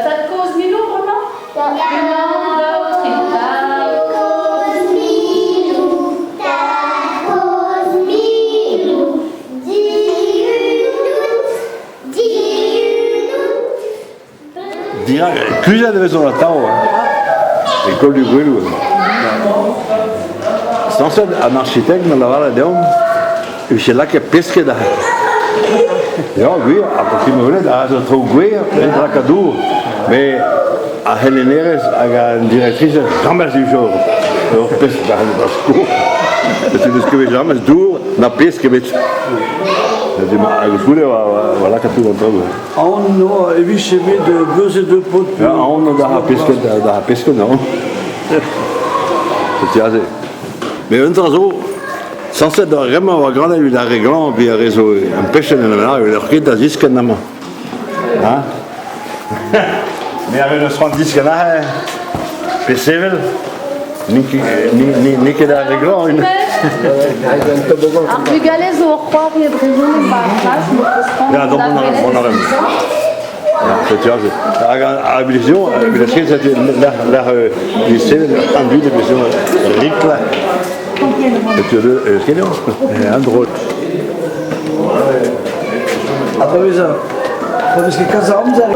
Tad-kozh Milou bremañ? Unan, daou, tri. Tad-kozh Milou, tad-kozh Milou, dihun out, dihun out. Dirak, kuzhat e vezont atav hein. École du Gouelou. Sañset an architekt 'na lavaret deomp e vije lakaet pesked aze. Ya, gwir, ha pa ma welet, aze zo traoù gwir, un dra kadour. Mais ar c'helennerez hag an directrice james vije ur pesk da sko. Setu n'eus ket bet james dour na pesk ebet. Hag goude oa lakaat tout an traoù. Aon oa e vije bet beuzet ur paotr. Ya, aon da ar pesked, da ar pesked, non. Setu aze. Mais un dra zo, sañset ar re-mañ a oa ganet evit ar re glañv pe ar re zo empechet en em evit ur ket da ziskenn amañ. Hein? Mais ar re n'eus c'hoant diskenn aze, pe sevel, n'eo ket ar re glañv. Ar vugale zo o c'hoari e brezhoneg 'ba ar c'hlas, m'ho peus c'hoant Ya, donc on a, on a Setu aze. Hag ar blizio, blesket setu lec'h lycée, an dud e blizio rikl. Setu eus ket eo, an dro. Ha pa vez pa vez ket kalz a amzer.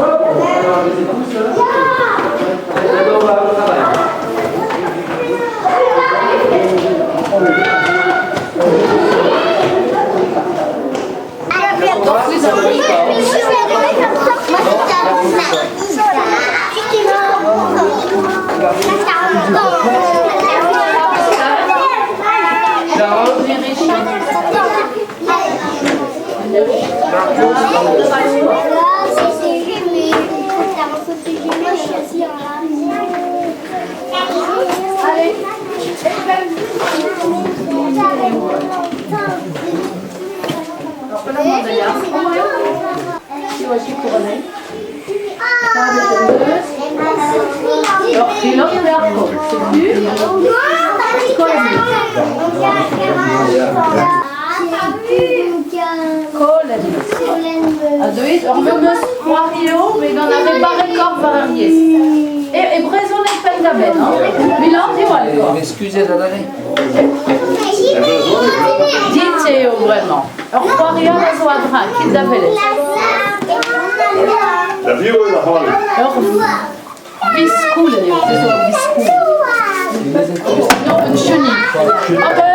A deuit ur memes c'hoari eo met gant ar re barrekoc'h war ar yezh. E, e brezhoneg penn-da-benn, hein? Milan, diwall quoi. Excusez adarre. Dit eo bremañ. Ur c'hoari all a zo a-dreñv, kit da welet. Da viv eo da c'hoari. Ur biskoulenn eo, se zo ur biskoulenn. Non, une chenille. Ah ben,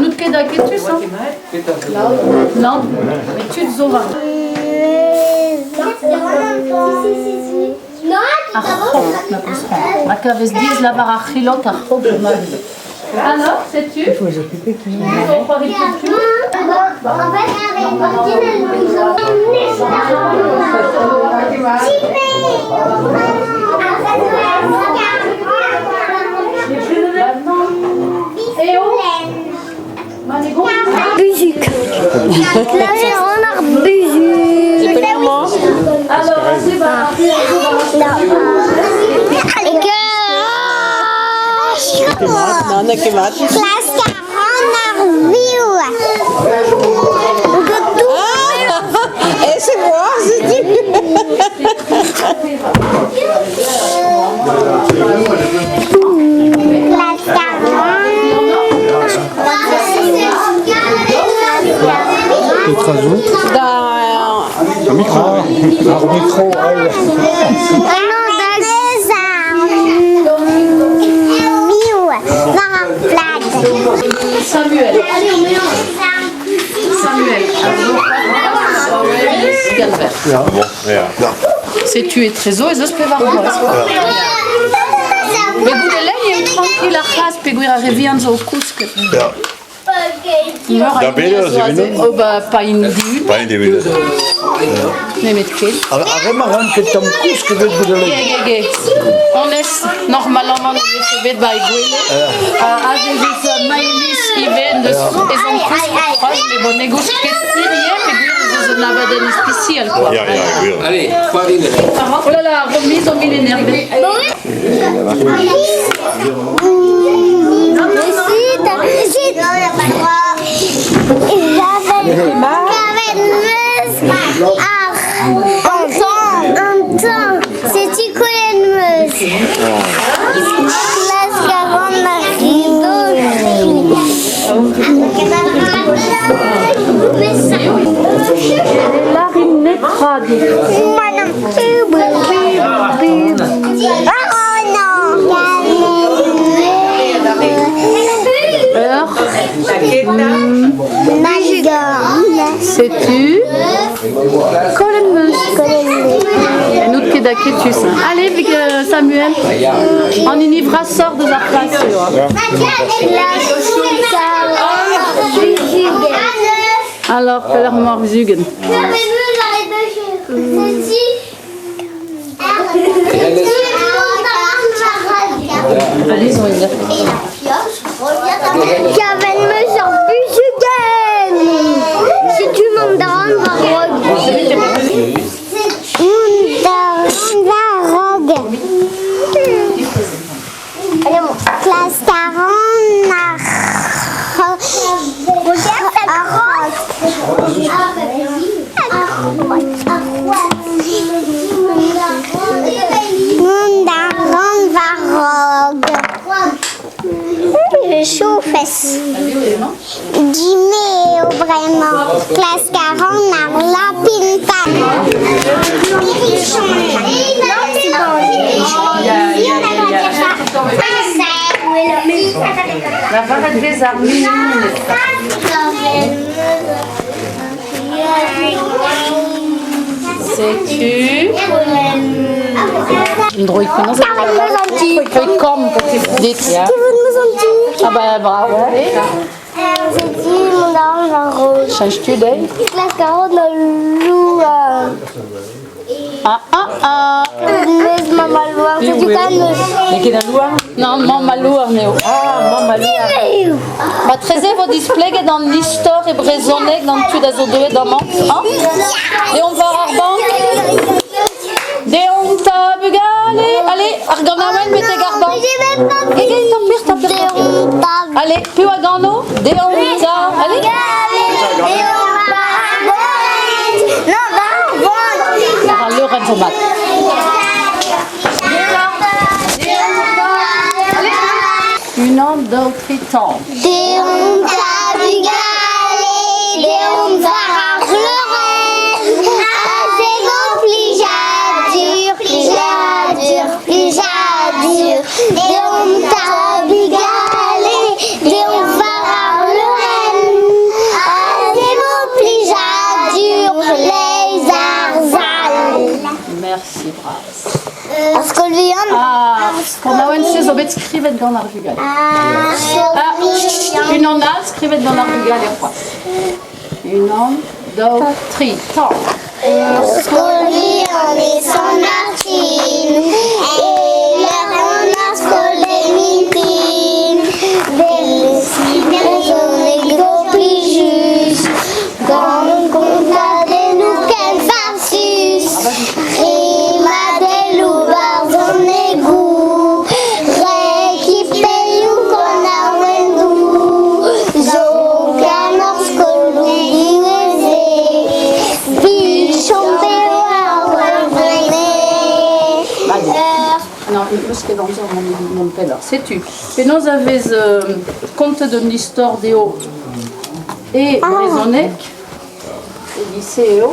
n'out ket aketus, hein? Non, mais tud zo war. Ar c'hog, ma peus c'hoant. Ma kavez diaes lavar ar c'hilot ar c'hog ma vi. Alors, sais-tu Il faut les occuper. Buzhug. Ar buzhug. Klask a ran ar vioù. Et c'est moi, c'est dit. Klask a ran. Petra zo? Da Ar mikro. Ar mikro, Samuel. Samuel. Setu etrezo ez eus pevar bloaz. Met goude lenn eo tranquil ar c'hlas peogwir ar re vihan zo o kousket. Da bet eur Oh bah, pas une Pas une. Nemet ket. Ar re-mañ 'ran ket tamm kousk ebet goude lein. Ge, ge, ge. Honnezh, normalement, ne vefe bet ba e gwele. Aze ez eus Maëlys ivez en deus ezhomm kousk c'hoazh, met bon, ne gousk ket hirie peogwir ez eus un abadenn ispisial, quoi. Ya, ya, gwir. Allez, c'hoari neuze. Oh là là, Romy zo mil énervé. Setu kolen 'meus. Klask a ran ar Larin netra dit. Ur Setu Colin Meus. En out ket aketus. Allez, vig Samuel. An hini vrasoc'h deus ar plas eo. Alors, pelec'h emañ ar vuzugenn? Kavet 'meus ur buzhugenn! Setu mont da ran war-raok. Mont da ran war-raok. Klask a ran ar Mont a ran war-raok. Je chauffe. Dime eo bremañ. Klask a ran ar lapin-pan. Lavaret 'vez ar mignoned. Setu. Un droig penaos Droig korn dit. Ah bah bravo. Cheñch-tu dezhi? Klask a ran al louarn. Ah ah ah Meus mamm al louarn, setu kaneus. N'eo ket al louarn? Non, mamm al louarn eo. Ah, mamm al louarn. Matreze e vo displeget an istor e brezhoneg gant tud a zo deuet amañ. Hein? Deomp war ar bank. Deomp 'ta bugale. Allez, ar ganaouenn betek ar bank. Gege, tampir, tampir, tampir. Allez, piv a gano? Deomp 'ta. Allez. Ar leurenn zo mat. Unan, daou, tri, tan. Deomp da vugale, deomp war ar leurenn, aze vo plijadur, plijadur, plijadur. Deomp da vugale, deomp war ar leurenn, aze vo plijadur, leiz ar sal. Merci bras. Ar skol vihan. Ah, kanaouenn-se zo bet skrivet gant ar vugale. Ah, unan all skrivet gant ar vugale c'hoazh. Unan, daou, tri, tan. Ur skol vihan e Sant-Martin, e-lec'h an ar skol de mintin. Brezhoneg zo plijus, gant kontadennoù ken farsus. Rimadelloù barzhonegoù, rekipeioù kanaouennoù, zo ken hor skoloù diwezhet, 'vit chom bev war ar Non, n'eus ket amzer mont pelloc'h. Setu, penaos a vez kontet un istor dezho e brezhoneg E lise eo.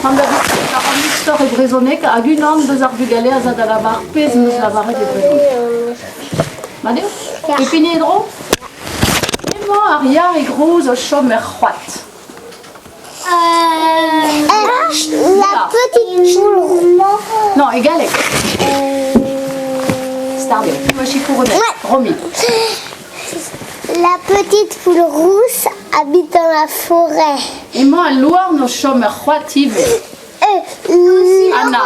An istor e brezhoneg hag unan deus ar vugale a za da lavar pezh 'm eus lavaret e brezhoneg. Mat eo? Pep hini e dro? Emañ ar yar e groz o chom er c'hoad. La petite poule Non, e galleg. Stard eo. Romy. La petite poule rousse habite dans la forêt. Emañ al louarn o chom er c'hoad ivez. Le Anna.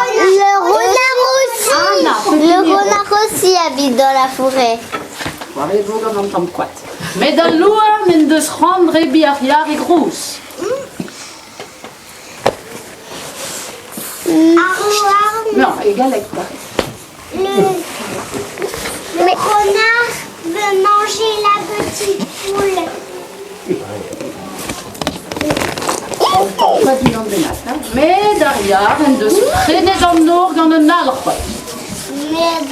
renard aussi. Anna, Le renard aussi habite dans la forêt. War e vo gant an tamm koad. Met al louarn en deus c'hoant drebiñ ar yarig rous. Non, e galleg kwa. Le renard veut manger la petite poule. Koad unan bennak, hein. Met ar yar en deus prenet an nor gant un alc'hwez. Mais,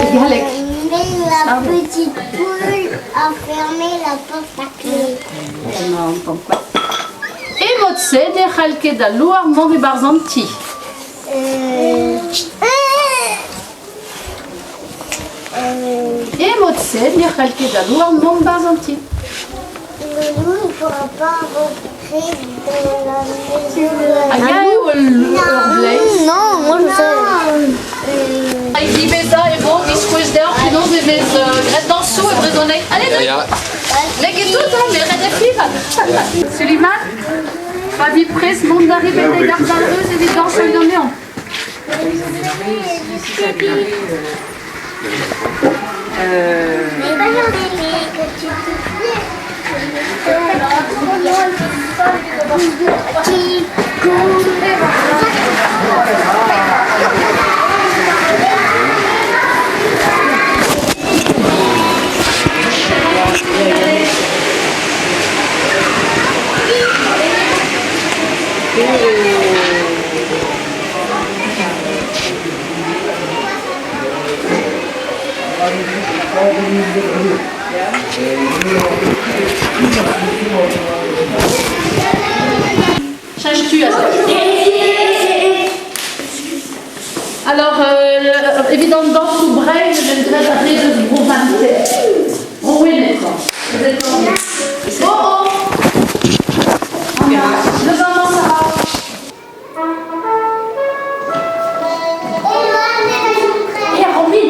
E galleg. mais la petite poule a fermé la porte à clé. Emañ an tamm koad. E mod-se ne c'hall ket al louarn mont e-barzh an ti. E mod-se ne c'hall ket al louarn mont e-barzh an ti. Le loup ne pourra pas rentrer dans la maison. Hag eñ eo ul ur bleiz. Non, moi je sais. Hag diwezhañ e vo diskouez deoc'h penaos e vez graet dañsoù e brezhoneg. Allez, deuit. N'eo ket tout, hein, mais ret eo fiñval. Suliman, pa vi prest mont da ri betek ar sal-reuz evit dañsal ganeomp. Mais pas que tu te Cheñch tu aze. Alors, evit an dañsoù Breizh e vez graet ar re eus Bro-Vanter. Bro-Wened, quoi. Vous êtes en... Oh oh! Deus amañ, Sarah. Et Romy.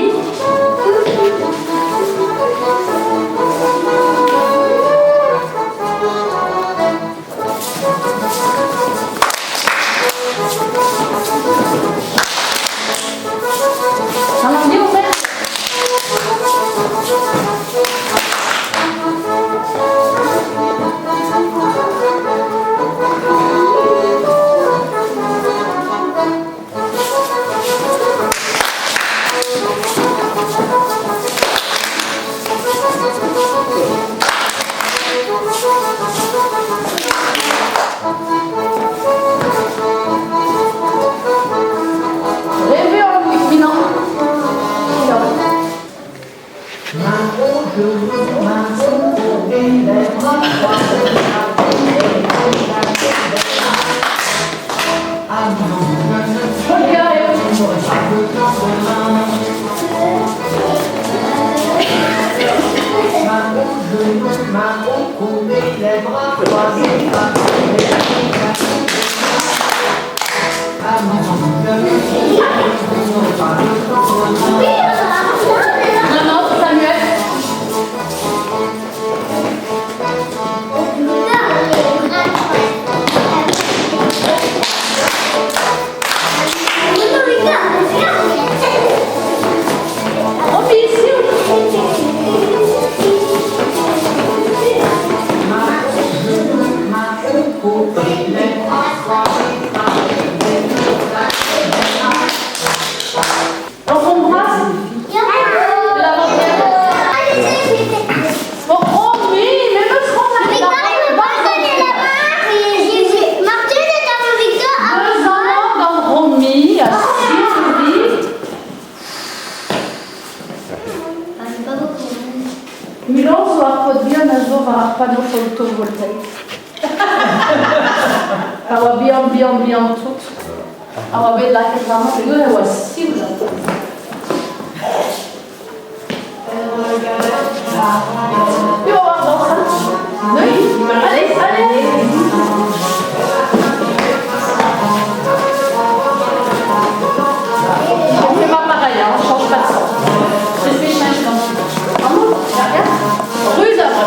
Alors, viens ouvert. Rêvez en bilan. Olga eo. Non, non, Samuel. Romy, ici. On embrasse la Bon, Romy, mais me prends la Deux ans dans Romy, à Sylvie. Milan zo ar paotr bihan a zo war ar panneau photovoltaïque. A oa bihan, bihan, bihan tout. A oa bet lakaet warnañ peogwir e oa sioul. Piv a oar dañsal? Neuze, allez, allez! On fait pas pareil, hein, on change pas de sens. Je fais change dans. Ruse avant.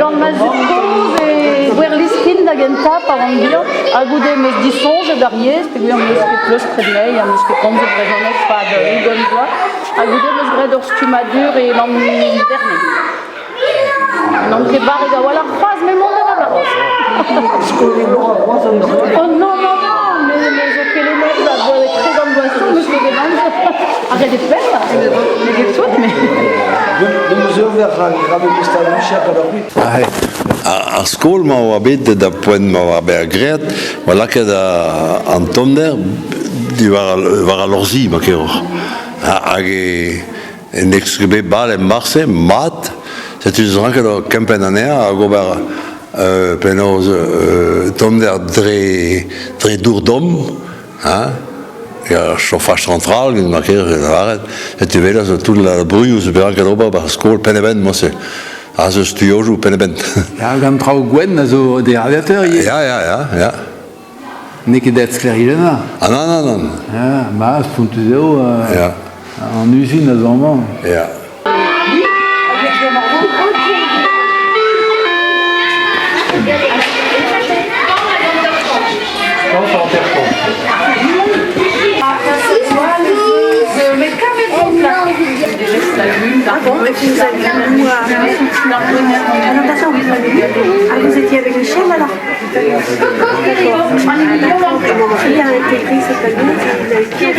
Gant ma zud-kozh e Gwerliskin da gentañ pa oan bihan ha goude 'm eus disoñjet ar yezh peogwir 'm eus ket pleustret anezhi ha 'm eus ket komzet brezhoneg 'pad ugent vloaz ha goude 'm eus graet ur stummadur e Landerne. N'on ket barrek a-walc'h c'hoazh met mont a ra war-raok. Oh non, non, non, me zo kelenner da 30 vloaz zo, 'm eus ket bet amzer. Arrêt de pell, ne ket tout, mais... Ar skol-mañ a oa bet da poent ma oa bet graet, oa lakaet an tommder diwar war al lorzi ma keroc'h. Hag n'eus ket bet bale marse mat, setu eus ranket kempenn anezhañ hag ober penaos tommder dre dour domm, hein, ar chauffage central, ma ker lavaret, setu welas tout la brioù zo bet ranket ober ba'r skol penn-a-benn morse. Aze eus tuiojoù penn-a-benn. Ya, gant traoù gwenn a zo des radiateurs ivez. Ya, ya, ya, ya. N'eo ket aet sklêrijennañ. Ah non, non, non. Ya, ma, spontus eo Ya. an uzin a zo amañ. Ya. Ah, vous étiez avec Michel alors? D'accord. Il a intégré cette année, il a été